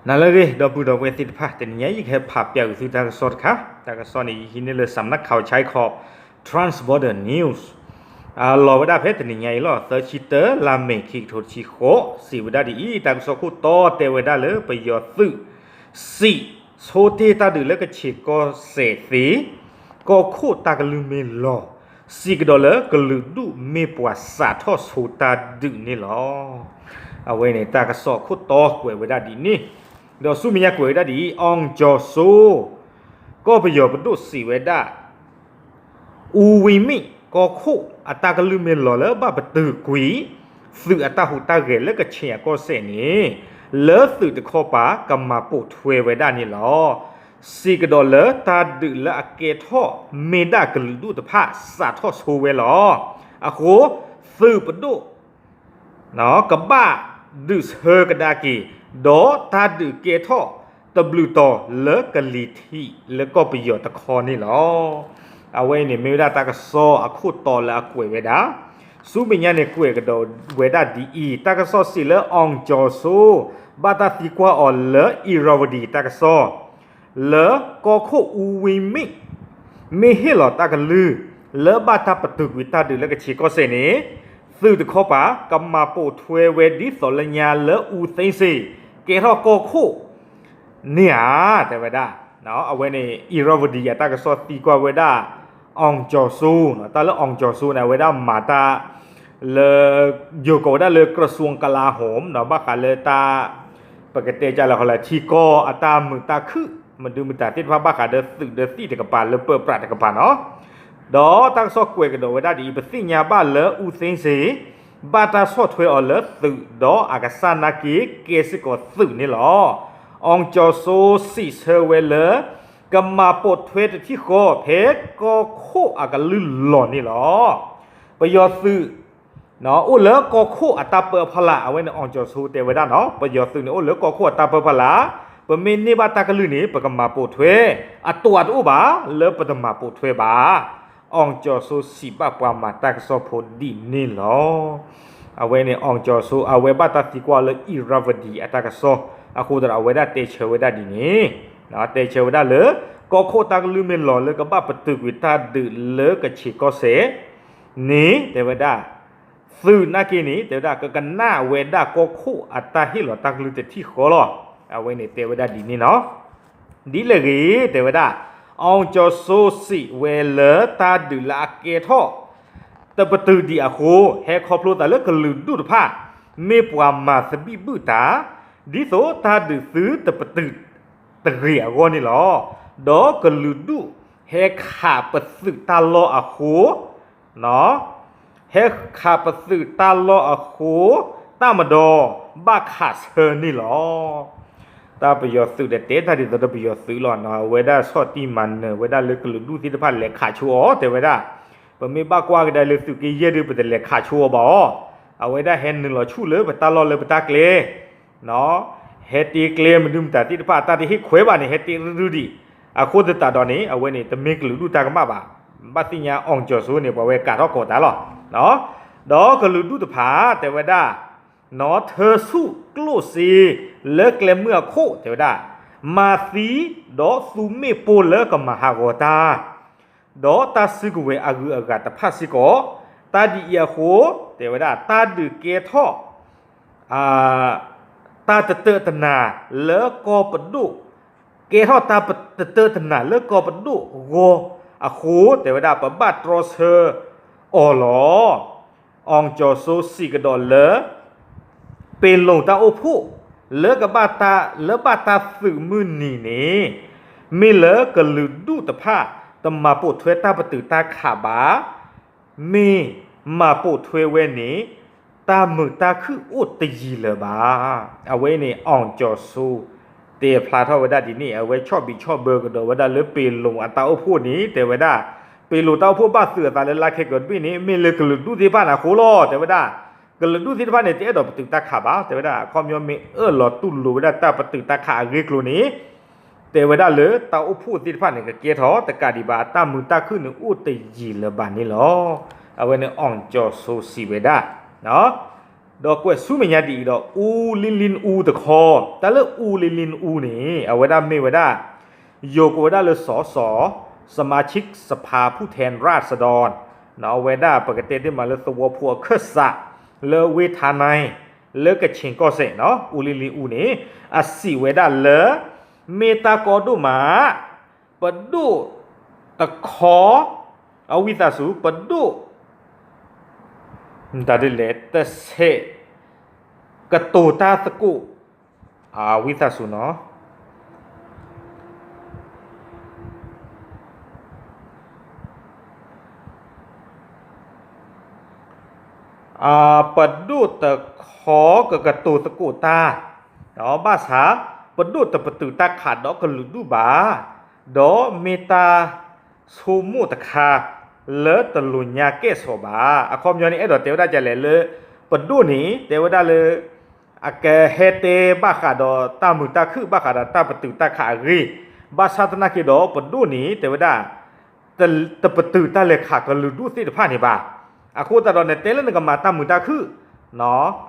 နၤလၢအဂ့ၤ ဒီပုၢ်ဒီဝဲၢ်သ့ၣ်တဖၣ်, တနံၤညါအံၤ ယကဟဲဖးပျးကွံာ်သုတၢ်ကစီၣ်တခါ, တၢ်ကစီၣ်န့ၣ် ယဟံးန့ၢ်လၢ Samna Khao Chai Kho Transborder News အလီၤဝဲဒၣ်ဖဲတနံၤညါအံၤလီၤ, သၢဆံတၢ လါမ့ၤ ခံကထိတဆံဃိး, စံးဝဲဒၣ်ဒ်အံၤ, တၢ်ကစီၣ်ခိၣ်တီတဲဝဲဒၣ်လၢ ပယီၤသုး စံးဆိတ့ၢ်တၢ်ဒုးလၢကခ့ၣ်ကီၢ်စဲၣ်သ့, ကီၢ်ခိၣ်တၢ်ကလုၢ်မ့ၢ်လီၤ, စံးကဒီးလၢကလုာ်ဒူၣ်မ့ၢ်ပှၤစးထီၣ်ဆိတၢ်ဒုးန့ၣ်လီၤ. အဝဲန့ၣ်တၢ်ကစီၣ်ခိၣ်တီကွဲးဝဲဒၣ်ဒ်န့ၣ်, ဒီးဆူမဲာ်ညါကွဲးဝဲဒၣ်ဒ်အံၤ, အောင်ကျော်စိုး ကီၢ်ပယီၤပဒိၣ်စံးဝဲဒၣ် ဦးဝင်းမြင့် ကီၢ်ခိၣ်အတၢ်ကလုၢ်မ့ၢ်လီၤလၢဘၣ်ပတုာ်ကွံာ် သုးအတၢ်ဟူးတၢ်ဂဲၤလၢကခ့ၣ်အကီၢ်စဲၣ်န့ၣ်, လၢသုးတခီပၤကမၤပိာ်ထွဲဝဲဒၣ်န့ၣ်လီၤ. စံးကဒီးလၢတၢ်ဒုးလၢအကဲထီၣ်မ့ၢ်ဒၣ်ကလုာ်ဒူၣ်တဖၣ်စးထီၣ်ဆိဝဲလီၤ. အဃိ သုးပဒိၣ် ကဘၣ်ဒုးဆၢကဒါက့ၤ, ဒီးတၢ်ဒုးကဲထီၣ်တဘျုးတီၤလၢကလံၤထံးလၢကီၢ်ပယီၤတခီန့ၣ်လီၤ. အဝဲအံၤန့ၣ်မ့ၢ်ဝဲဒၣ်တၢ်ကစီၣ်အခိၣ်တီလၢအကွဲးဝဲဒၣ်, ဆူမဲာ်ညါန့ၣ်ကွဲးကဒီးဝဲဒၣ်ဒ်အံၤ, တၢ်ကစီၣ်စံးလၢ အောင်ကျော်စိုး ဘၣ်တၢ်သံကွၢ်အီၤလၢ Irrawaddy တၢ်ကစီၣ် လၢကီၢ်ခိၣ် ဦးဝင်းမြင့် မ့ၢ်ဟ့ၣ်လီၤတၢ်ကလုၢ် လၢဘၣ်တၢ်ပတုာ်ကွံာ်တၢ်ဒုးလၢကခ့ၣ်ကီၢ်စဲၣ်န့ၣ်, သုးတခီပၤကမၤပိာ်ထွဲဝဲဒ်သိးလၢညါလၢ ဦးသိန်းစိန် ကဲထီၣ်ကီၢ်ခိၣ် န့ၣ်ဧါ, တဲဝဲဒၣ်. အဝဲန့ၣ် Irrawaddy အတၢ်ကစီၣ်သံကွၢ်ဝဲဒၣ် အောင်ကျော်စိုး, တၢ်လၢ အောင်ကျော်စိုး န့ၣ် အဝဲဒၣ်မၤတၢ် လၢ ယိၤကိးဝဲဒၣ်လၢ กระทรวงกลาโหม ဒီးဘၣ်ဃးလၢတၢ် ပကတဲကလဲၣ်ဃီလဲၣ် ထံကီၢ်အတၢ်မုာ်တၢ်ခုၣ် မဒုမတၤသ့ၣ်တဖၣ် ဘၣ်ဃးဒီးသုးဒီးသံၣ်တကပၤ လၢပၢပြးတကပၤနီၤ. ဒီးတၢ်ကစီၣ်ကွဲးကဒီးဝဲဒၣ်ဒ်အံၤ, ပသ့ၣ်ညါဘၣ်လၢ ဦးသိန်းစိန် ဘၣ်တၢ်ဆီၣ်ထွဲအီၤလၢသုး ဒီးအကစၢ်နာ်က့ ကဲစ့ၢ်ကီးသုးန့ၣ်လီၤ. အောင်ကျော်စိုး စံးဆၢဝဲလၢ ကမၤပိာ်ထွဲတထံၣ်ဃီ ဖဲကီၢ်ခိၣ်အကလုၢ်လီၤန့ၣ်လီၤ. ပယီၤသုး အိၣ်လၢကီၢ်ခိၣ်အတၢ်ပၢအဖီလာ်, အဝဲန့ၣ် အောင်ကျော်စိုး တဲဝဲဒၣ်နီၤ, ပယီၤသုးန့ၣ်အိၣ်လၢကီၢ်ခိၣ်အတၢ်ပၢအဖီလာ်, ပမ့ၢ်န့ၢ်ဘၣ်တၢ်ကလုၢ်န့ၣ် ပကမၤပိာ်ထွဲ, အတီၤတအိၣ်ဘၣ် လၢပတမၤပိာ်ထွဲဘၣ်. အောင်ကျော်စိုး စံးဘၣ်ပှၤမၤတၢ်ကစီၣ်ဖိဒ်န့ၣ်လီၤ. အဝဲန့ၣ် အောင်ကျော်စိုး အဝဲဘၣ်တၢ်သံကွၢ်လၢ Irrawaddy အတၢ်ကစီၣ်, အဃိသတးဒီးအဝဲဒၣ်တဲဆၢဝဲဒၣ်ဒ်န့ၣ်, တဲဆၢဝဲဒၣ်လၢ ကီၢ်ခိၣ်တၢ်ကလုၢ်မ့ၢ်လီၤလၢကဘၣ်ပတုာ်ကွံာ်တၢ်ဒုးလၢကခ့ၣ်ကီၢ်စဲၣ်န့ၣ် တဲဝဲဒၣ် သုးနာ်က့န့ၣ် တဲဝဲဒၣ် ကကနၣ်ဝဲဒၣ်ကီၢ်ခိၣ်အတၢ်ဟ့ၣ်လီၤတၢ်ကလုၢ်တထံၣ်ဃီလီၤ. အဝဲန့ၣ်တဲဝဲဒၣ်ဒ်န့ၣ်နီၤ. ဒ်လဲၣ်ဂ့ၤ တဲဝဲဒၣ် အောင်ကျော်စိုး စံးဝဲလၢတၢ်ဒုးလၢအကဲထီၣ် တပတုာ်ဒံးအဃိ ဟဲခီဖျိသးလၢကလုာ်ဒူၣ်တဖၣ် မ့ၢ်ပှၤမၤသဘံၣ်ဘုၣ်တၢ် ဒ်သိးတၢ်ဒုးသုတပတုာ်တဂ့ၤအဂီၢ်န့ၣ်လီၤ. ဒီးကလုာ်ဒူၣ်ဟဲခးပသုးတၢ်လီၢ်အဃိ ဟဲခးပသုးတၢ်လီၢ်အဃိ တၢ်မဒီဘၣ်ခးဆၢန့ၣ်လီၤ. တၢ်ပယီၤသုးဒီးတဲတၢ်ဒ်သိးဒီးပယီၤသုးလီၤ. အဝဲဒၣ်ဆီၣ်တံၢ်မၤနၢၤဝဲဒၣ်လၢကလုာ်ဒူၣ်သ့ၣ်တဖၣ်လဲၤခးဆိအီၤ တဲဝဲဒၣ်. ပမ့ၢ်ဘၣ်ကွၢ်ကဒါလၢသုးက့ယဲၢ်ဒုး ပတလဲၤခးဆိအီၤဘၣ်အီၤ. အဝဲဒၣ်ဟဲနုာ်လီၤဆူၣ်လၢပတၢ်လီၢ်လၢပတၢ်ကျဲ ဟဲတ့ကျဲမနုၤမတၤသ့ၣ်တဖၣ် တၢ်တဟ့ၣ်ခွဲးဘၣ်န့ၣ် ဟဲတ့ရုၢ်ဒံး. အဃိသတးဒီးန့ၣ် အဝဲန့ၣ် တမ့ၢ်ကလုာ်ဒူၣ်တၢ်ကမၣ်ဘၣ်. ဘၣ်သ့ၣ်ညါ အောင်ကျော်စိုး န့ၣ် ပှၤဝဲကးထီၣ်ကိးတၢ်လီၤ. ဒီးကလုာ်ဒူၣ်တဖၣ် တဲဝဲဒၣ် နီၣ်ထၢဆူၣ်ကျိၣ်စ့လၢကျဲမုၢ်အခိၣ် တဲဝဲဒၣ် မၤသံ ဒီးသူမ့ၣ်ပိၢ်လၢကမၤဟးဂီၤတၢ် ဒီးတၢ်စုကဝဲၤအဂုၤအဂၤတဖၣ်စ့ၢ်ကီး, တၢ်ဒ်အံၤအဃိ တဲဝဲဒၣ် တၢ်ဒုးကဲထီၣ် တၢ်တတၢတနၤလၢကီၢ်ပဒိၣ်, ကဲထီၣ်တၢ်တတၢတနၤလၢကီၢ်ပဒိၣ်အဂီၢ်အဃိ တဲဝဲဒၣ် ပဘၣ်တြီဆၢအီၤလီၤ. အောင်ကျော်စိုး စံးကဒီးလၢ ပ့ၤလိာ်တၢ်အိၣ်ဖှိၣ် လၢကဘၣ်တၢ်, လၢဘၣ်တၢ်သုးမုၢ်နံၤန့ၣ် မ့ၢ်လၢကလုာ်ဒူၣ်တဖၣ် တမၤပိာ်ထွဲတၢ်ပတုာ်တၢ်ခးဘၣ်, မ့ၢ်မၤပိာ်ထွဲဝဲန့ၣ် တၢ်မုာ်တၢ်ခုၣ်အိၣ်တယံာ်လၢၤဘၣ်. အဝဲန့ၣ် အောင်ကျော်စိုး တဲဖျါထီၣ်ဝဲဒၣ်ဒ်န့ၣ်, အဝဲဆီၣ်ဘံးဆီၣ်ဘၢကဒီးဝဲဒၣ်လၢပ့ၤလိာ်အတၢ်အိၣ်ဖှိၣ်န့ၣ် တဲဝဲဒၣ်, ပ့ၤလိာ်တၢ်အိၣ်ဖှိၣ်ဘၣ်သုးအသးလၢလါခဲကိာ်တဘ့ၣ်န့ၣ် မ့ၢ်လၢကလုာ်ဒူၣ်သ့ၣ်တဖၣ်န့ၣ်အဃိလီၤ တဲဝဲဒၣ်. ကလုာ်ဒူၣ်သ့ၣ်တဖၣ်န့ၣ် တအဲၣ်ဒိးပတုာ်တၢ်ခးဘၣ် တဲဝဲဒၣ်. အခီပညီမ့ၢ်အၢၣ်လီၤတူၢ်လိာ်ဝဲဒၣ်တၢ်ပတုာ်တၢ်ခးအဂ့ၢ်အကျိၤန့ၣ် တဲဝဲဒၣ်လၢတၢ်အိၣ်ဖှိၣ်သ့ၣ်တဖၣ်န့ၣ် ကကဲထီၣ်တကးဒံးဘၣ် တၢ်မုာ်တၢ်ခုၣ်န့ၣ်အိၣ်တယံာ်လၢၤဘၣ်န့ၣ်လီၤ. အဝဲန့ၣ် အောင်ကျော်စိုး စံးဝဲဒၣ်. ဒီးကွဲးဆူမဲာ်ညါဒ်အံၤဒီး အူလံလံနအူတခီ, တၢ်လၢအူလံလံနအူန့ၣ် အဝဲဒၣ်မ့ၢ်ဝဲဒၣ် ယိၤကိးဝဲဒၣ်လၢ สส สมาชิกสภาผู้แทนราษฎร အဝဲဒၣ်ပကတဲတ့ၢ်မးလၢသဝီဖိအခၢၣ်စး လၢဝ့ၢ်ထါနဲ လၢကခ့ၣ်ကီၢ်စဲၣ်နီၤ အူလံလံအူန့ၣ် အစံးဝဲဒၣ်လၢ မ့ၢ်တၢ်ကီဒိၣ်မး ပဒိၣ်တခီ အဝံသးစူၤ ပဒိၣ် တၢ်ဒ်လဲၣ်တဆဲး ကတိၤတၢ်သကိး အဝံသးစူၤနီၤ ပဒိၣ်တခီကကတိၤသကိးတၢ် ဘၣ်ဆၣ် ပဒိၣ်တပတုာ်တၢ်ခးဒီးကလုာ်ဒူၣ်ဘၣ်, ဒီးမ့ၢ်တၢ်ဆိကမိၣ်တခါ လၢတလိၤညါကဲၣ်ဆိးဘၣ်. အခီပညီန့ၣ် အဲၣ်ဒိးတဲဝဲဒၣ်ဒ်လဲၣ်လၢ ပဒိၣ်န့ၣ် တဲဝဲဒၣ်လၢ အကဟဲတဲဘၣ်ဃးဒီးတၢ်မုာ်တၢ်ခုၣ် ဘၣ်ဃးဒီးတၢ်ပတုာ်တၢ်ခးအဂ့ၢ်, ဘၣ်ဆၣ်သနာ်က့ဒီး ပဒိၣ်န့ၣ် တဲဝဲဒၣ် တပတုာ်တၢ်လဲၤခးကလုာ်ဒူၣ်သ့ၣ်တဖၣ်န့ၣ်ဘၣ်. အဃိသတးဒီး နတဲလၢနကမၤတၢ်မုာ်တၢ်ခုၣ်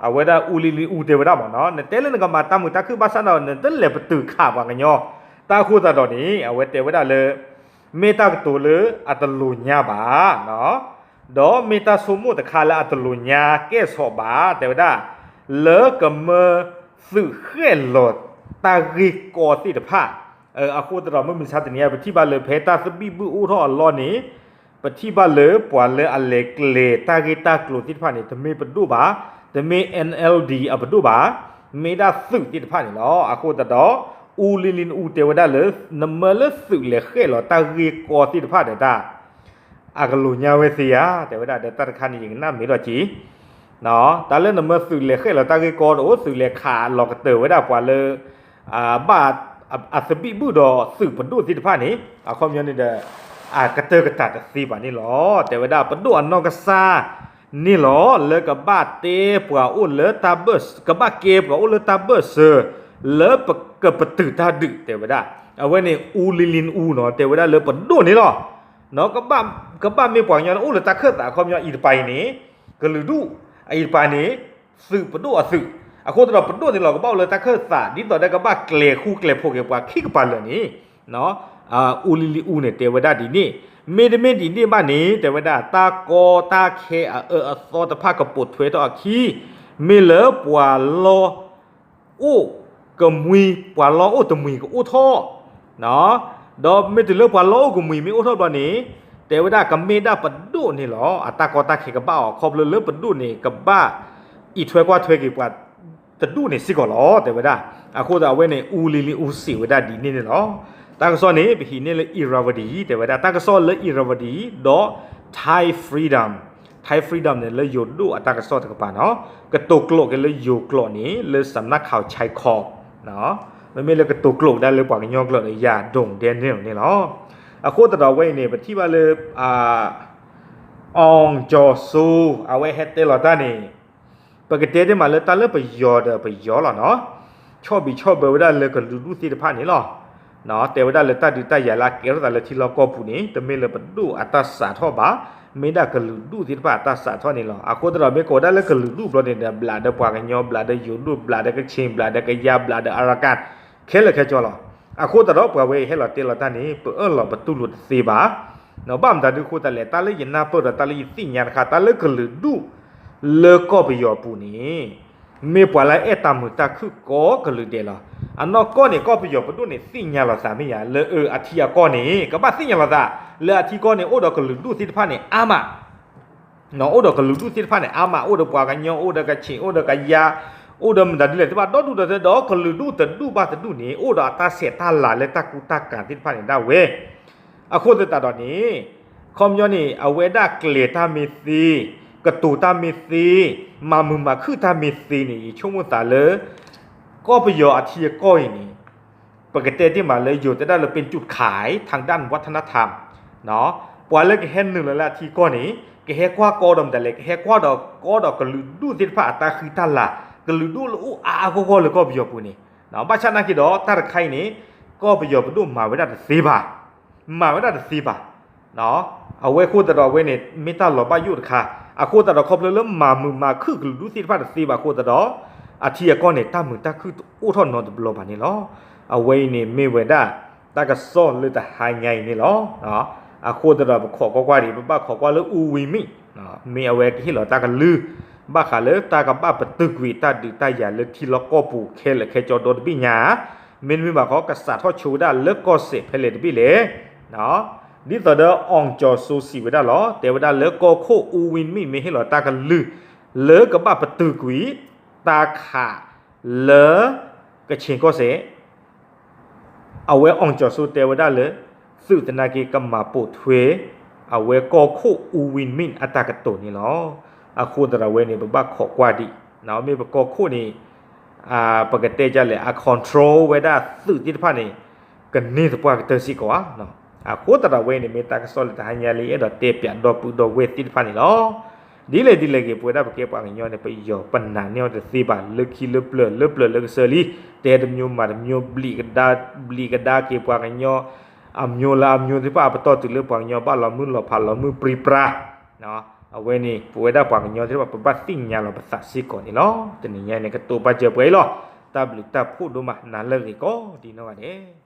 အဝဲဒၣ်အူလံလံအူတဲဝဲဒၣ်မ့ၢ်နီၤ, နတဲလၢနကမၤတၢ်မုာ်တၢ်ခုၣ် ဘၣ်ဆၣ်ဒီး နတလဲၤပတုာ်ခးပှၤကညီ, တၢ်အဃိသတးဒီးန့ၣ် အဝဲတဲဝဲဒၣ်လၢ မ့ၢ်တၢ်ကတိၤလၢအတလိၤညါဘၣ် ဒီးမ့ၢ်တၢ်ဆိကမိၣ်တခါလၢအတလိၤညါကဲၣ်ဆိးဘၣ် တဲဝဲဒၣ် လၢကမၢသုးဃဲၣ်လီၤတၢ်ဂ့ၢ်ကီသ့ၣ်တဖၣ်. အဃိသတးဒီး မုၢ်မဆါတနံၤအံၤ ပထံၣ်ဘၣ်လၢဖဲတၢ်သဘံၣ်ဘုၣ်အိၣ်ထီၣ်အလီၢ်န့ၣ် ပထံၣ်ဘၣ်လၢပှၤလၢအလဲၤကျဲၤတၢ်ဂ့ၢ်တၢ်ကျိၤသ့ၣ်တဖၣ်န့ၣ် တမ့ၢ်ပဒိၣ်ဘၣ်, တမ့ၢ် NLD အပဒိၣ်ဘၣ်, မ့ၢ်ဒၣ်သုးသ့ၣ်တဖၣ်န့ၣ်လီၤ. အဃိသတးဒီး အူလံလံနအူတဲဝဲဒၣ်လၢ နမၢလၢသုးလဲၤဃဲၣ်လီၤတၢ်ဂ့ၢ်ကီသ့ၣ်တဖၣ်ဒီးတၢ် အကလိၤညါဝဲသ့ဧါ, တဲဝဲဒၣ်ဒီးတၢ်တခါန့ၣ် ယကနၣ်မ့ၢ်ဒီးက့ၤ တၢ်လၢနမၢသုးလဲၤဃဲၣ်လီၤတၢ်ဂ့ၢ်ကီတအိၣ် သုးလဲၤခးလီၤကတၢၢ်ဝဲဒၣ်ပှၤလၢ ဘၣ်အသဘံၣ်ဘုၣ်ဒီးသုးပဒိၣ်သ့ၣ်တဖၣ်န့ၣ် အခီပညီန့ၣ်ဒီး အကတၢၢ်ကတၢၢ်တသ့ဘၣ်န့ၣ်လီၤ. တဲဝဲဒၣ်ပဒိၣ်အနီၢ်ကစၢ်န့ၣ်လီၤ လၢကဘၣ်တဲပှၤအိၣ်လၢတၢ်ဘၢၣ် ကဘၣ်ကဲပှၤအိၣ်လၢတၢ်ဘၢၣ်စၢၤ လၢပကပတုာ်တၢ်ဒုး တဲဝဲဒၣ် အဝဲန့ၣ် အူလံလံနအူနီၤ တဲဝဲဒၣ်လၢပဒိၣ်န့ၣ်လီၤ. ကဘၣ်မ့ၢ်ပှၤကညီလၢအိၣ်လၢတၢ်ခၢၣ်သး အခီပညီအံၤတပၤအံၤန့ၣ် ကလုာ်ဒူၣ်, အံၤတပၤန့ၣ် သုးပဒိၣ်အသုး, အဃိသတးဒီးပဒိၣ်န့ၣ်လီၤ ကဘၣ်အိၣ်လၢတၢ်ခၢၣ်သး ဒ်သိးဒီးကဘၣ်ကျဲၤဃူကျဲၤဖိးက့ၤပှၤခံကပၤလၢာ်န့ၣ် အူလံလံအူန့ၣ် တဲဝဲဒၣ်ဒ်န့ၣ်, မ့တမ့ၢ်ဒ်န့ၣ်ဘၣ်န့ၣ် တဲဝဲဒၣ် တၢ်ကီတၢ်ခဲအအၢအသီတဖၣ်ကပိာ်ထွဲထီၣ်အခံ မ့ၢ်လၢပှၤလီၢ်အိၣ်ကမှံ ပှၤလီၢ်အိၣ်တမှံၤကအိၣ်ထီၣ် ဒီးမ့ၢ်တုၤလၢပှၤလီၢ်အိၣ်ကမှံၤမ့ၢ်အိၣ်ထီၣ်ဘျီန့ၣ် တဲဝဲဒၣ်ကမ့ၢ်ဒၣ်ပဒိၣ်န့ၣ်လီၤ. အတၢ်ကီတၢ်ခဲကဘၣ်အီၤ ခီဖျိလၢပဒိၣ်န့ၣ် ကဘၣ်အံးထွဲကွၢ်ထွဲက့ၤပှၤတဒူၣ်န့ၣ်စ့ၢ်ကီးလီၤ တဲဝဲဒၣ်. အဃိသတးအဝဲန့ၣ် အူလံလံအူစံးဝဲဒၣ်ဒ်န့ၣ်န့ၣ်လီၤ. တၢ်ကစီၣ်န့ၣ် ပဟံးန့ၢ်လၢ Irrawaddy တဲဝဲဒၣ် တၢ်ကစီၣ်လၢ Irrawaddy ဒီး Thai Freedom, Thai Freedom န့ၣ် လၢယိၤဒိၣ်အတၢ်ကစီၣ်တကပၤနီၤ, ကတိၤကျိာ်က့ၤလၢယိၤကျိာ်န့ၣ် လၢ สำนักข่าวชายขอบ မ့မ့ၢ်လၢကတိၤကျိာ်ကဒါလၢပှၤကညီကျိာ်န့ၣ် ယၤဒိၣ်ဒဲန့ၣ်န့ၣ်လီၤ. အဃိသတးဒီးအဝဲအံၤန့ၣ် ပထံၣ်ဘၣ်လၢ အောင်ကျော်စိုး အဝဲဟဲတဲလီၤတၢ်န့ၣ် ပကတဲတ့ၢ်မးလၢတၢ်လၢပယီၤဒီးပယီၤလီၤနီၤ, ဆီၣ်ဘံးဆီၣ်ဘၢဝဲဒၣ်လၢကလုာ်ဒူၣ်သ့ၣ်တဖၣ်န့ၣ်လီၤ. တဲဝဲဒၣ်လၢတၢ်ဒုးတၢ်ယၤလၢအကဲထီၣ်သးလၢထံလီၢ်ကီၢ်ပူၤန့ၣ် တမ့ၢ်လၢပဒိၣ်အတၢ်စးထီၣ်ဘၣ်, မ့ၢ်ဒၣ်ကလုာ်ဒူၣ်သ့ၣ်တဖၣ်အတၢ်စးထီၣ်န့ၣ်လီၤ. အဃိသတးဒီးမ့ၢ်ကိးဝဲဒၣ်လၢကလုာ်ဒူၣ်ဘျီန့ၣ်ဒီး ဘျးဒီးပှၤကညီ ဘျးဒီးယိၤဒိၣ် ဘျးဒီးကခ့ၣ် ဘျးဒီးကယၤ ဘျးဒီးအရကၣ် ခဲလၢာ်ခဲဆ့လီၤ. အဃိသတးဒီးပှၤဝဲအံၤဟဲလီၤတဲလီၤတၢ်န့ၣ် ပအၢၣ်လီၤပတူၢ်လိာ်တသ့ဘၣ်. ဘၣ်မတၤဒုးအဃိသတးလဲၣ် တၢ်လၢယနၢ်ပၢၢ်ဒီးတၢ်လၢယသ့ၣ်ညါတခါ တၢ်လၢကလုာ်ဒူၣ်လၢကီၢ်ပယီၤပူၤန့ၣ် မ့ၢ်ပှၤလၢအအဲၣ်တၢ်မုာ်တၢ်ခုၣ်ကိးကလုာ်ဒဲးလီၤ. အနီၢ်ကီၢ်န့ၣ် ကီၢ်ပယီၤပဒိၣ်န့ၣ် သ့ၣ်ညါလီၤသးမ့ၢ်ယါ လၢအထံအကီၢ်န့ၣ် ကဘၣ်သ့ၣ်ညါလီၤသး လၢအထံကီၢ်န့ၣ် အိၣ်ဒီးကလုာ်ဒူၣ်သ့ၣ်တဖၣ်န့ၣ် အါမး အိၣ်ဒီးကလုာ်ဒူၣ်သ့ၣ်တဖၣ်န့ၣ် အါမး အိၣ်ဒီးပှၤကညီ အိၣ်ဒီးကခ့ၣ် အိၣ်ဒီးကယၤ အိၣ်ဒီးမတၤဒ်လဲၣ်သ့ၣ်တဖၣ် ဒီဒူၣ်ဒီထၢ ဒီးကလုာ်ဒူၣ်တဒူၣ်ဘၣ်တဒူၣ်န့ၣ် အိၣ်ဒီးအတၢ်ဆဲးတၢ်လၤလၢတၢ်ကူတၢ်ကၤသ့ၣ်တဖၣ်န့ၣ်ဒၣ်ဝဲ အဃိသတးဒီးန့ၣ် ခီပညီန့ၣ် အဝဲဒၣ်ကျဲၤတၢ်မ့ၢ်သ့, ကတိၤတၢ်မ့ၢ်သ့, မၤမုာ်မၤခုၣ်တၢ်မ့ၢ်သ့န့ၣ် ယဆိကမိၣ်သးလၢ ကီၢ်ပယီၤအထံအကီၢ်အံၤန့ၣ် ပကတဲတ့ၢ်မးလၢယိၤတဲဒၣ်လၢ เป็นจุดขายทางด้านวัฒนธรรม ပှၤလၢကဟဲနုာ်လီၤလၢအထံကီၢ်န့ၣ် ကဟဲကွၢ်ကီဒီးမတၤလဲၣ် ကဟဲကွၢ်ဒီးကီဒီးကလုာ်ဒူၣ်သ့ၣ်တဖၣ်အတၢ်ဃံတၢ်လၤ ကလုာ်ဒူၣ်လၢအိၣ်အါအါဂီၢ်ဂီၢ်လၢကီၢ်ပယီၤပူၤန့ၣ် ဘၣ်ဆၣ်နာ်က့ဒီး တၢ်တခါအံၤန့ၣ် ကီၢ်ပယီၤပဒိၣ်မၤဝဲဒၣ်တသ့ဘၣ် မၤဝဲဒၣ်တသ့ဘၣ် အဝဲအဃိသတးဒီးအဝဲန့ၣ် မ့ၢ်တၢ်လီၤဘၣ်ယိၣ်တခါ, အဃိသတးဒီးခီဖျိလၢမၤမုာ်မၤခုၣ်ကလုာ်ဒူၣ်သ့ၣ်တဖၣ်တသ့ဘၣ်အဃိသတးဒီး အထံအကီၢ်န့ၣ် တၢ်မုာ်တၢ်ခုၣ်တအိၣ်ထီၣ်နီတဘျီဘၣ်န့ၣ်လီၤ. အဝဲအံၤန့ၣ်မ့ၢ်ဝဲဒၣ် တၢ်ကစီၣ်လၢတဟါညါအံၤန့ၣ်လီၤ. အဃိသတးဒီးပခိးကွၢ်ကွၢ်ဒံး ပဘၣ်ခိးကွၢ်လၢ အူဝံမံၣ် မ့ၢ်အဝဲကဟ့ၣ်လီၤတၢ်ကလုၢ် ဘၣ်ဃးလၢတၢ်ကဘၣ်ပတုာ်ကွံာ်တၢ်ဒုးတၢ်ယၤလၢထံလီၢ်ကီၢ်ပူၤခဲလၢာ်ခဲဆ့ဒီတဘ့ၣ်ညါ, မ့တမ့ၢ်ဘၣ်ဃီ ကစးထီၣ်ဆိဝဲဒၣ်လၢကီၢ်စဲၣ်ဖဲလဲၣ်တဘ့ၣ်လဲၣ်. ဒ်သိးဒီး အောင်ကျော်စိုး စံးဝဲဒၣ်လီၤ. တဲဝဲဒၣ်လၢကီၢ်ခိၣ် အူဝံမံၣ် မ့ၢ်ဟ့ၣ်လီၤတၢ်ကလုၢ် လၢကဘၣ်ပတုာ်ကွံာ် တၢ်ခးလၢ ကခ့ၣ်ကီၢ်စဲၣ် အဝဲ အောင်ကျော်စိုး တဲဝဲဒၣ်လၢ သုးသနာ်က့ ကမၤပိာ်ထွဲ အဝဲကီၢ်ခိၣ် အူဝံမံၣ် အတၢ်ကတိၤန့ၣ်လီၤ. အဃိသတးဒီးဝဲန့ၣ် ပဘၣ်ခိးကွၢ်ဒံး မ့ၢ်ပကီၢ်ခိၣ်န့ၣ် ပကတဲဒ်လဲၣ် အ control ဝဲဒၣ်သုးသ့ၣ်တဖၣ်န့ၣ် ကန့ၢ်သပှၢ်ကတၢၢ်စ့ၢ်ကီးဧါ. အဃိသတးဒီးဝဲန့ၣ် မ့ၢ်တၢ်ကစီၣ်လၢတဟါညါလၢယအဲၣ်ဒိးတဲပၠးဒီပုၢ်ဒီဝဲၢ်သ့ၣ်တဖၣ်န့ၣ်လီၤ. ဒ်လဲၣ်ဒ်လဲၣ်ဂ့ၤ ပဝဲဒၣ်ပကဲပှၤကညီန့ၣ် ပယီၤပနာ်န့ၢ်အီၤတသ့ဘၣ် လၢခံလၢပျၢၤလၢပျၢၤလၢကစၢၢ်လံ, တဲတမျိုးမၤတမျိုး ဘျံးကဒါ ဘျံးကဒါက့ၤပှၤကညီ အမျိုးလၢအမျိုးသ့ၣ်တဖၣ် အပတီၢ်တုၤလၢပှၤကညီဘၣ်လီၤမုၢ်လီၤဖးလီၤမုၢ်ပြံပြါ အဝဲန့ၣ် ပဝဲဒၣ်ပှၤကညီသ့ၣ်တဖၣ် ပဘၣ်သ့ၣ်ညါလီၤပသးစ့ၢ်ကီးန့ၣ်လီၤ. တနံၤညါန့ၣ် ကတိၤပာ်စၢၤပှဲၤအံၤလီၤ. တၢ်ဘျုးတၢ်ဖှိၣ်ဒိၣ်မး နၤလၢအဂ့ၤကိးဒံးနီၢ်ဂၤဒဲး.